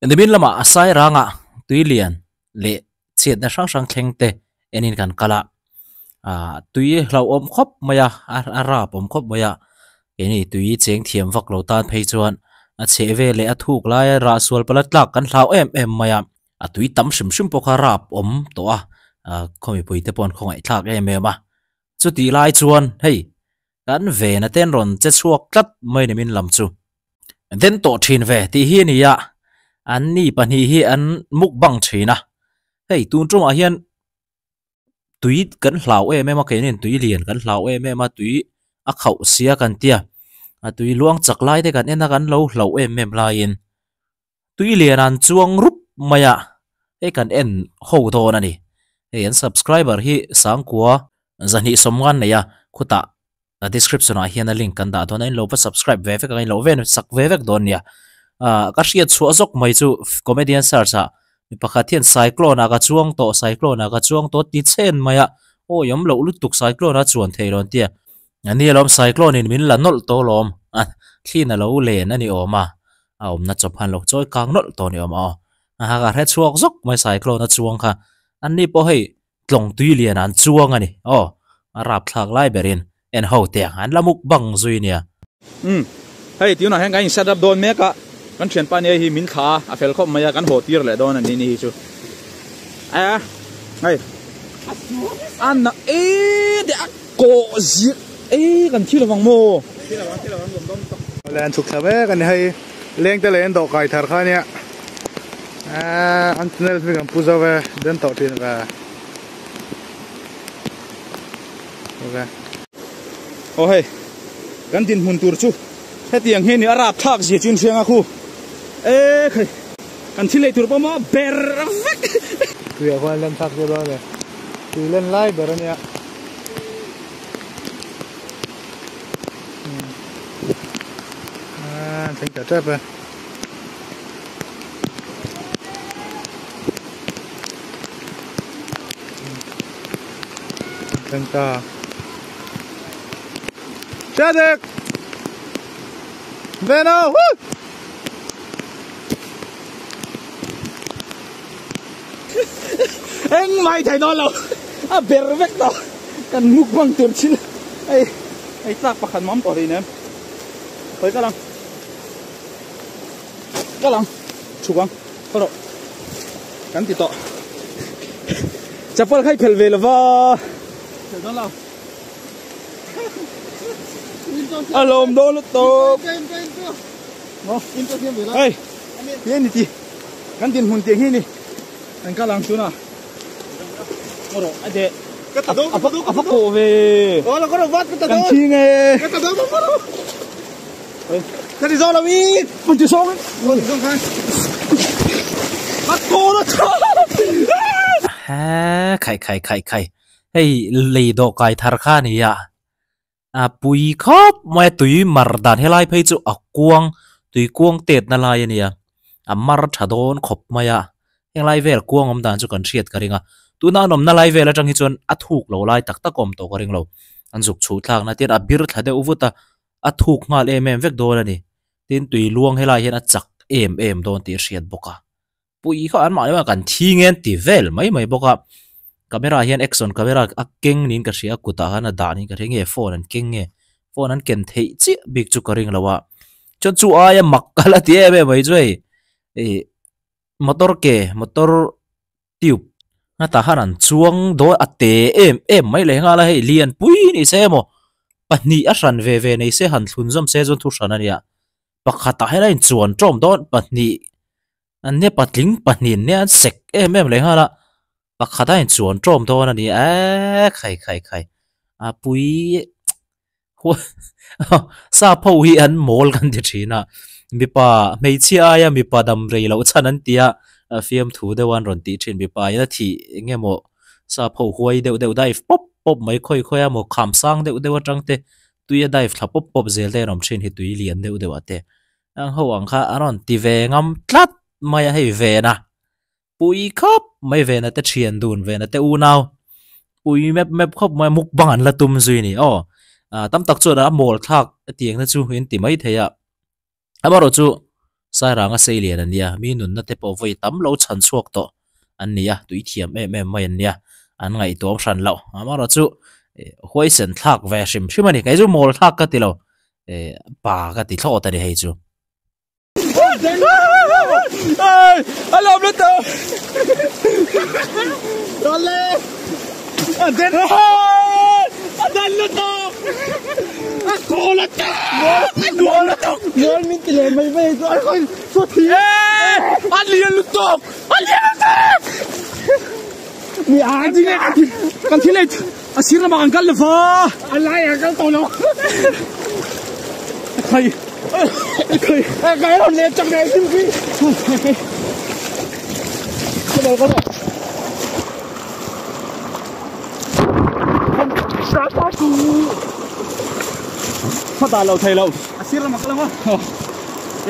Nimin lamah a sai rangah tui lian leh chhiatna hrang hrang thleng te enin kan kal a, ah tui hlauhawm khawp mai a, a rap awm khawp mai a, keini tui cheng thiam vak lo tan phei chuan a chheh vel leh a thuk laia rah sual pala tlak kan hlau em em mai a, a tui tam hrim hrim pawh kha rap awm tawh a, ah khaw mipui te pawh an khawngaih thlak em em a, chutih lai chuan hei Kan vena ten rawn che chhuak tlat mai ni min lam chu. Den tawh thin ve tih hi a ni a, an ni pahnih hi an mukbang thin a. Hei tun tumah hian tui kan hlau em em a, keinin tui lian kan hlau em em a, tui a khauh sia kan tia, a tui luang chak lai te kan en a kan lo hlauh em em laiin tui lian an chuang rup mai a, hei kan en ho dawn a ni. Hei an subscriber hi Sangkua zahnih sawmngan nei a, khutah a description ah hian a link kan dah dawn a, in lo va subscribe ve vek ang a, in lo ven sak ve vek dawn nia. Ah ka hriat chhuah zawk mai chu comedian search ah mi pakhat hian cyclone ah ka chuang tawh cyclone ah ka chuang tawh ti chhen mai a, awi awm loh lutuk cyclone a chuan thei lo an tia. A ni alawm cyclone in min la nawlh tawh alawm a thliin a lo len a ni awm a, a awmna chawp khan lo chawi kang nawlh tawh a ni awm a aw. A ha ka hre chhuak zawk mai cyclone a chuang kha an ni pawh hei tlawng tui lian an chuang a ni aw a rapthlak lai berin en ho te ang an la muk bang zui nia. Umm hei tunah hian kan in set up dawn mek a kan thianpa nia hi min thla a fel khawp mai a kan haw tir leh dawn a ni ni hi chu a hei a na e de a Kawh zir e kan thi lovang maw? Thi lovang thi lovang nuam dawn tawk. Awle an chhuk thla vek a ni hei leng te leh an dawh kai thar kha ania ahh an tunnel hi kan pu zo ve den tawh thin ve ve. Aw hei kan dinhmun tur chu hetiang hi a ni a rapthlak zia chu inhriang a khu e khai kan thil ei tur pawh maw ber vek. Tuiah khuan lem thlak chu dawn e tui len lai ber a nia. Thleng ta tep e. Thleng ta. Chadek! Veno! Woo! Engmah i thei dawn lo a ber vek tawh kan mukbang tur thil hei hei tlak pakhat mam tawh hlei nem khawi kal ang kal ang chhuk ang khaw rawh kan ti tawh chapal kha i phelh ve lova phelh dawn lo a lawm dawn lutuk hei he ni ti. Kan dinhmun tih hi ni kan kal ang tuna rawh a deh a va kawh ve kan chhing e ka ti zawk lo i mun ti zawk mun ti zawk khan a kawh na tha He khai khai khai khai hei lei dawh kai thar kha a ni a A pui khawp mai a tui mar dan helai phei chu a kuang tui kuang tet na lai a nia a mar tha dawn khawp mai a henglai vel kuang awm dan chu kan hriat ka ring a tuna an awmna lai vel atang hi chuan a thuk lo lai tak tak a awm tawh ka ring lo an zuk chhuh thlakna te hian a bir thla deuh vut a a thuk nghal em em vek dawn a ni tin tui luang helai hian a chak em em dawn tih a hriat bawk a. Pui kha an mahni kan thi nge an ti vel mai mai bawk a, camera hian action camera a keng niin ka hria a kutah khan a dah niin ka hria nge phone an keng nge phone an ken theih chiah bik chu ka ring lo a, chuan chu aia mak ka la ti em em mai chu hei ih motor ke motor tube a tah khan an chuang dawn a te em em mai leh nghal a hei lian pui ni se emaw pahnih a hran ve ve nei se han thlun zawm se chuan thu hran a nia pakhatah hian a inchuan tawm dawn pahnih. An nia patling pahnih nia an sek em em leh nghal a, pakhat a inchuan tawm dawn a ni e khai khai khai a pui sap ho hi an mawl kan ti thin a mipa hmeichhia aia mipa dam rei loh chhan an ti a fiamthu deuh an rawn tih thin mipa in a thih eng emaw sap ho huai deuh deuh dive pawp pawp mai khawi khawi a maw kham sang deuh deuh atang te tui a dive thla pawp pawp zel te an awm thin hi tui lian deuh deuh ah te. Ang ho ang kha a rawn ti ve ngam tlat mai a hei vena pui khawp mai vena te thian dun vena te unau pui mep mep khawp mai mukbang an la tum zui a ni aw ah tam tak chuan a mawl thlak a tiang na chu in ti mai thei a amaherawh chu. Sairanga sei lian an nia, mi nunna te pawh vawi tam lo chhan chhuak tawh an ni a, tui thiam em em mai an nia, an ngaihtuam hran loh. Amaherawh chu huaisen thlak ve hrim hrim a ni, kei chu mawl thlak ka ti lo, pa ka ti thlawt a ni hei chu. Phát lo thei lo a sir lamah ka lang a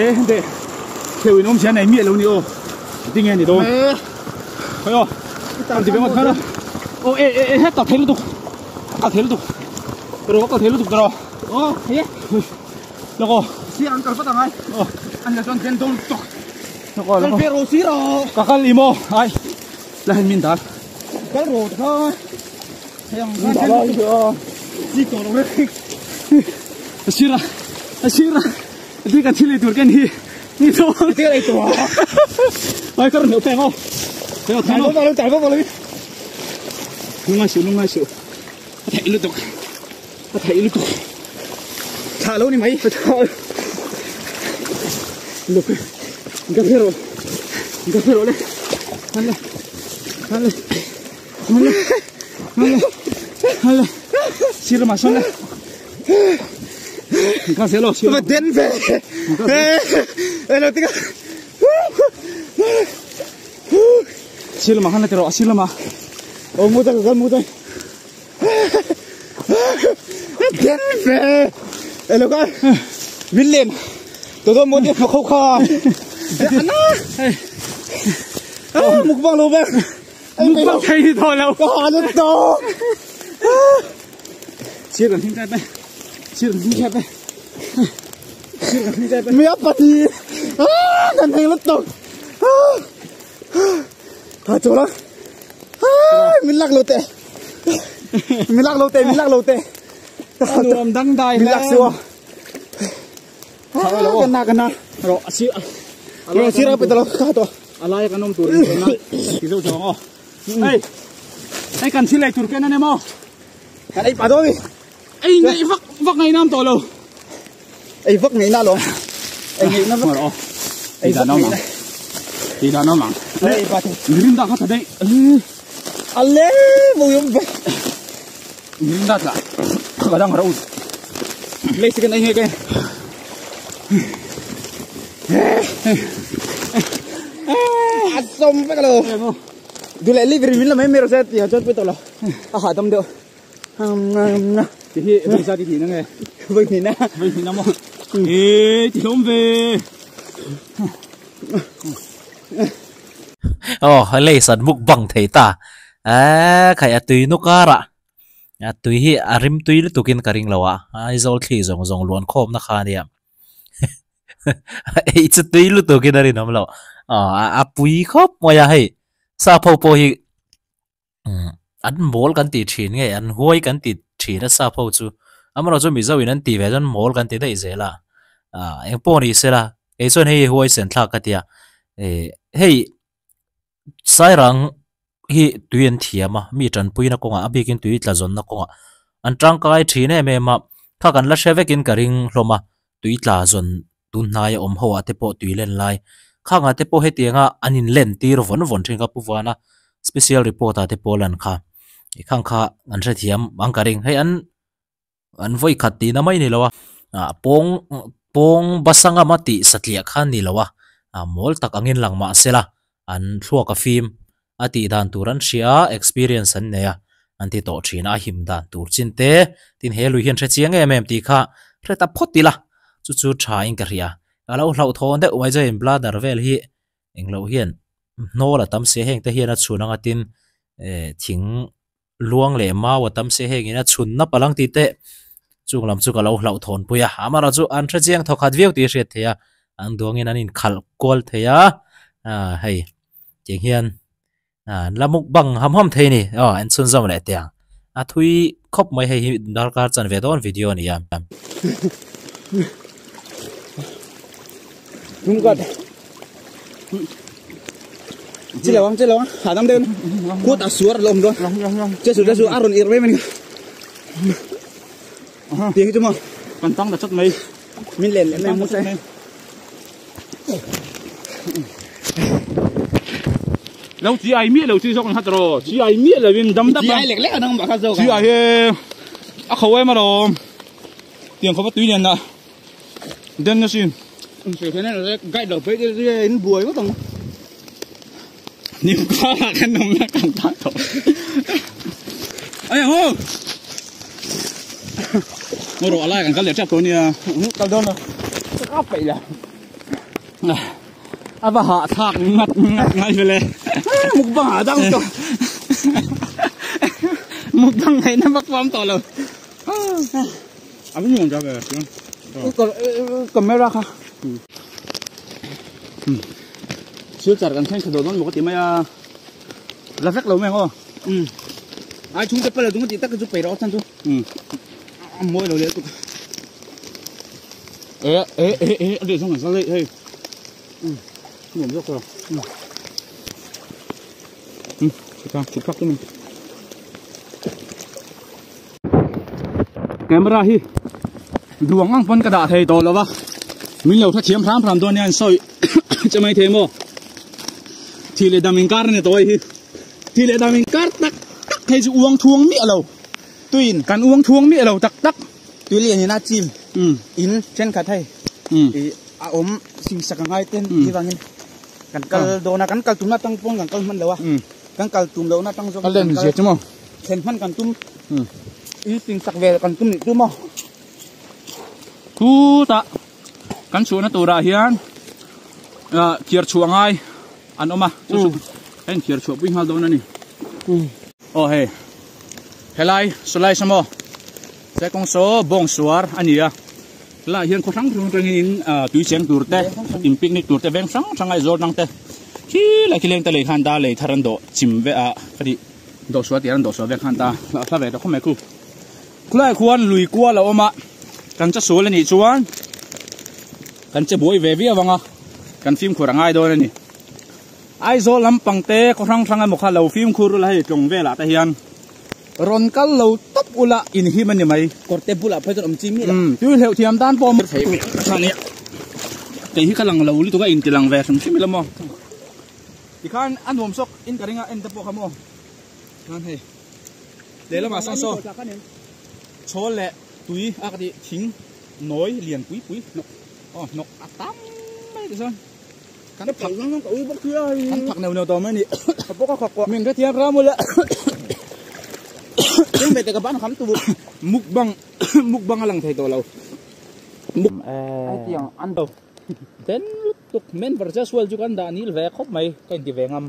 e hente theu in awm hian ei miah lo ni aw tinge ni dawn hei aw kan ti ve ngawt khan a aw e e e he ka thei lutuk ka thei lutuk ro ka thei lutuk ro aw hei loko sir an kal vat angai aw an la chuan den dawn lutuk loko kal ve ro sir aw ka kal imo ai la hen min dal kal ro kha hei ang khan den lutuk chi tawh lo reng sir a sir a ti kan thil ei tur ken hi ni to ti ei tur ai ka ron peng aw hei aw thai lo thai lo lo lungai su lungai su a thei lutuk a thei lutuk tha lo ni mai tha luk ka phero ka phero le hale hale hale hale hale sir ma son le ka selo sir ma den ve eh lo tika sir ma han le tero sir ma oh mu ta ka mu ta den ve eh lo ka min len to to mo de kho kha ana ah mukbang lo ve mukbang thei ni tho lo ka ha lo to sir kan him kai pe sir kan him kai pe sir kan him kai pe mi apa ti ah kan heng lo to ah ha chỗ đó ah mình lắc lo tệ mình lắc lo tệ mình lắc lo tệ nuam dang dai mình lắc siêu kan na kan na ro sir ro sir apa itu lo ka to alai kan om tur na ti zo chong o ei ei kan thil ei tur ken ane mo kan ei pa do mi ei nei vak vak ngai nam to lo ei vak ngai na lo ei ngai na vak ro ei da no ma ti da no ma ei pa rim da kha tha dei alle mo yum ve rim da tla ka dang ro le sikan ei ngai ke Asom pe lo. Du le li vir la mai mero set ya chot pe to lo. A ha tam do. Ti hi vi sa ti thi na nge. Vi ni na. Vi ni na mo. E ti lom ve. Oh, lei san mukbang thei ta. A khai a tui nu kara. A tui hi a rim tui lutukin ka ring lo a. Aizawl thli zawng zawng luan khawm na kha ania. Ei chu tui lutukin a rinawm lo. A pui khawp mai a hei. Sa pho pawh hi an mawl kan tih thin nge an huai kan tih thin a sa pho chu. Amaherawhchu Mizo in an tih ve chuan mawl kan ti daih zel a. Eng pawh ni sela kei chuan hei huai sen thlak ka ti a. Hei Sairang hi tui an thiam a, mi tanpuina kawngah a bikin tui tla zawnna kawngah an tangkai thin em em a. Kha kan la hre vekin ka ring hlawm a, tui tla zawn tun hnai a awm ho ah te pawh tui len lai. Khang ah te pawh hetianga an in len tir vawn vawn thin kha Pu Vana special report ah te pawh lan kha. Khang kha an hrethiam ang ka ring. Hei an an vawi khat tihna mai ni lo a, ah pawng pawng basangam a tih satliah kha ni lo a, ah mawl tak angin lang mah sela an thluak a fim a tih dan tur an hria a, experience an nei a, an ti tawh thin a, a him dan tur chin te tin he lui hian hre chiang em em tih kha hre ta phawt ila chu chu tha in ka hria a lo hlauhthawn deuh mai chuan bladder vel hi englo hian hnawl a tam sia heng te hian a chhun anga tin eh thing luang leh mau a tam sia heng in a chhun nap a lang tih te chung lam chu ka lo hlauhthawn pui a amaherawhchu an hre chiang thawkhat viau tih a hriat theih a. An duangin an inkhalh kual thei a, ah hei tiang hian ah an la mukbang ham ham thei a ni. Aw en chhunzawm leh teh ang. A thui khawp mai hei hi darkar chanve dawn video a ni a. Kan tang ta chat mai. Min len leh mai musa Lo chi ai miah lo chi zawk an hat ro chi ai miah lo in dam dap chi ai lek lek anang mah kha zawk chi ai he a kho em alawm tiang khawpa tui lian ah den na sin guide lo phei te in buai ngawt ang nim kha kan awm na kan tan tawh ai ho Mo ro alai kan kal leh tep tawh nia kal dawn lo ka peih la a va hah thlak ngat ngat ngai vele mukbang ah dang tawh mukbang ngaihna vak pawh a awm tawh lo a va nuam ta ve camera kha silchar kan thleng thla dawn dawn maw ka ti mai a la vek lo mai ang aw ai chhungte pala dung a tih tak chu peih rawh chan chu a mawi lo leh tuk e e e e a leh zawng an zal daih hei nuam zawk tawh chhuk thlak tum camera hi duang ang pawn ka dah thei tawh lo va min lo hrethiam hram hram dawn nia an sawi che mai thei maw thih leh dam inkar a ni tawh hei hi thih leh dam inkar tak tak hei chu uang thuang miah lo tuin kan uang thuang miah lo tak tak tui lian in a chim in thenkhat hei ih a awm singsak a ngai ten tih vangin kan kal dawn a kan kal tumna atang pawn kan kal hman lo a kan kal tum lohna atang zawk in kan kal thlen hman kan tum in singsak vel kan tum nih chu maw khutah kan chhuahna turah hian ah thiar chhuah ngai an awm a chu chu a inthiar chhuah pui nghal dawn a ni aw hei helai sawlai saw maw he kawng saw bawng suar a ni a helaiah hian khaw hrang hrang atangin ah tui cheng tur te in picnic tur te veng hrang hrang a zawr dang te khi lai khi leng te lei khan ta lei thar an dawh chim vek a ka tih dawh sual tih an dawh sual vek khan ta hla ve ta khawp mai khu khulaiah khuan lui kual a awm a kan che sual a nih chuan kan che buai ve viau ang a kan fimkhur a ngai dawn a ni Aizawl lampang te khaw hrang hrang emaw kha lo fimkhur ula hei tlawng velah te hian rawn kal lo tawp ula inhim a ni mai kawrte bulah phei chuan awm chi miah lo tui hleuh thiam tan pawh thei kha nia kei hi ka lang lo lutuk a inti lang ve hrim hrim ila maw tikhan a nuam sawk in ka ring a en te pawh kha maw khan hei lehlamah sawn saw chhawl leh tui a ka tih thing nawi lian pui pui hnawk aw hnawk a tam mai tichuan kan phak kan phak neuh neuh tawh mai a ni min hrethiam ram ula mukbang mukbang a lang thei tawh lo muk den lutuk men versus world chu kan dah nil ve khawp mai ka inti ve ngam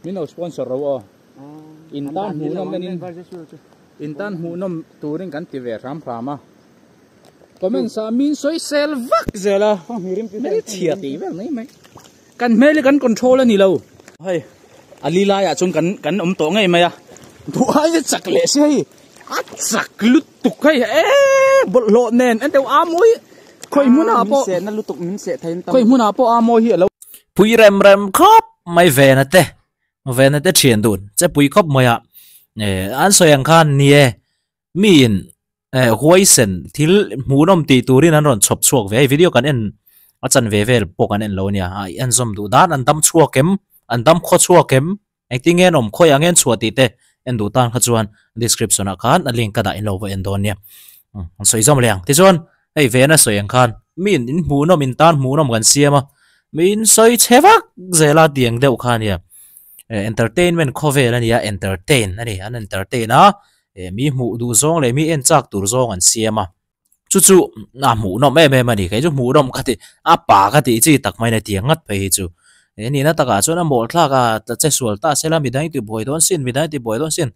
min lo sponsor ro aw in tan hmuhnawm enin in tan hmuhnawm turin kan ti ve hram hram a Comments ah min sawi sel vak zel a hmelchhia tih vel mai mai kan hmel hi kan control a ni lo hei a li laiah chuan kan kan awm tawh ngei mai a duh ai a chak leh si hei a chak lutuk hei e bawlhhlawh nen en deuh a mawi khawi hmunah pawh khawi hmunah pawh a mawi hi a lo pui rem rem khawp mai vena te vena te thian dun che pui khawp mai a an sawi ang khan ni e miin eh huaisen thil hmuhnawm tih turin an rawn chhawp chhuak ve a hei video kan en a chanve vel pawh kan en lo ania a en zawm duh dan an dam chhuak em an dam khaw chhuak em engtin nge an awm khawiah nge an chhuah tih te en duh tan kha chuan description ah khan a link ka dah in lo va en dawn nia an sawi zawm leh ang tichuan hei vena sawi ang khan miin in hmuhnawm in tan hmuhnawm kan siam a miin sawi chhe vak zel a tiang deuh kha ania eh entertainment khawvel ania entertain a ni an entertain a. eh mi hmuh duh zawng leh mi en chak tur zawng an siam a chu chu a hmuhnawm em em a ni kei chu hmuhnawm ka ti a pa ka tih chi tak mai a ni tiang ngat phei hi chu eh nihna takah chuan a mawlh thlak a ta che sual ta sela midang ti buai dawn sin midang ti buai dawn sin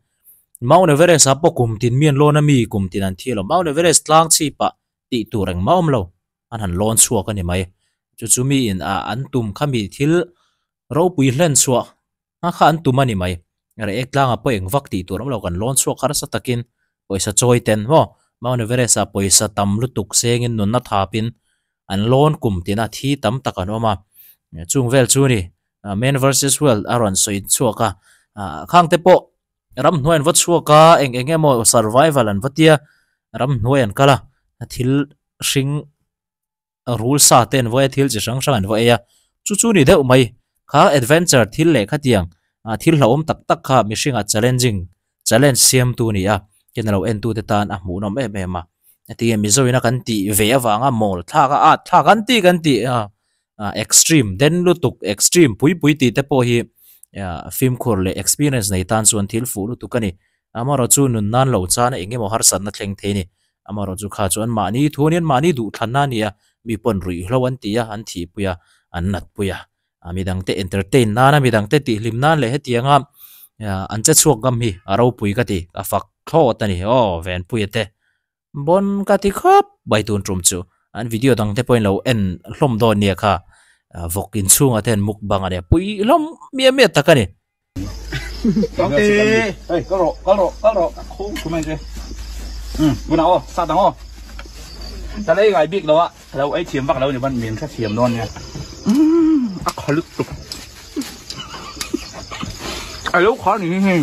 Mount Everest ah pawh kum tin mi an lawn a mi kum tin an thi lo Mount Everest tlang chhip ah tih tur engmah a awm lo an han lawn chhuak a ni mai. Chu chu miin ah an tum kha mi thil ropui hlen chhuah a kha an tum a ni mai. Reiek tlangah pawh eng vak tih tur awm lo kan lawn chhuak harsa takin pawisa chawi ten maw Mount Everest ah pawisa tam lutuk sengin nunna thapin an lawn kum tina thi tam tak an awm a. Chung vel chu ni Man versus Wild a rawn sawi chhuak a khang te pawh ramhnuai an va chhuak a eng eng emaw survival an va tia ramhnuai an kal a thil hring rul sa te an vawi a thil chi hrang hrang an va ei a chu chu ni deuh mai kha adventure thil leh khatiang ah thil hlauhawm tak tak kha mihringah challenging challenge siam tu a ni a ken alo en tu te tan a hmuhnawm em em a heti nge mizo ina kan tih ve avanga mawl thlak a at thlak an tih kan tih a ah extreme den lutuk extreme pui pui tih te pawh hi ah fimkhur leh experience nei tan chuan thil fuh lutuk a ni amaherawhchu nun nan lo chana eng emaw harsatna thleng thei a ni. Amaherawhchu kha chuan mahni thu anian mahni duhthlanna a ni a, mi pawn ruihhlo an ti a, an thihpui a, an natpui a. Midangte entertain nana midangte tihhlim nan leh hetianga an che chhuak ngam hi a ropui ka ti, a fak thlawt a ni. Aw Venpuia te bawn ka ti khawp mai tun tum chu. An video dang te pawhin lo en hlawm dawn nia kha vawk inchhungah te hian mukbang a nia pui hlawm miah miah tak a ni. Hei kal rawh kal rawh kal rawh khum khum ang che um bunah aw sat ang aw ka lei ngai bik lo a ka lo ei thiam vak lo ni ban min hre thiam dawn nia um a kha lutuk a lo kha ni hi.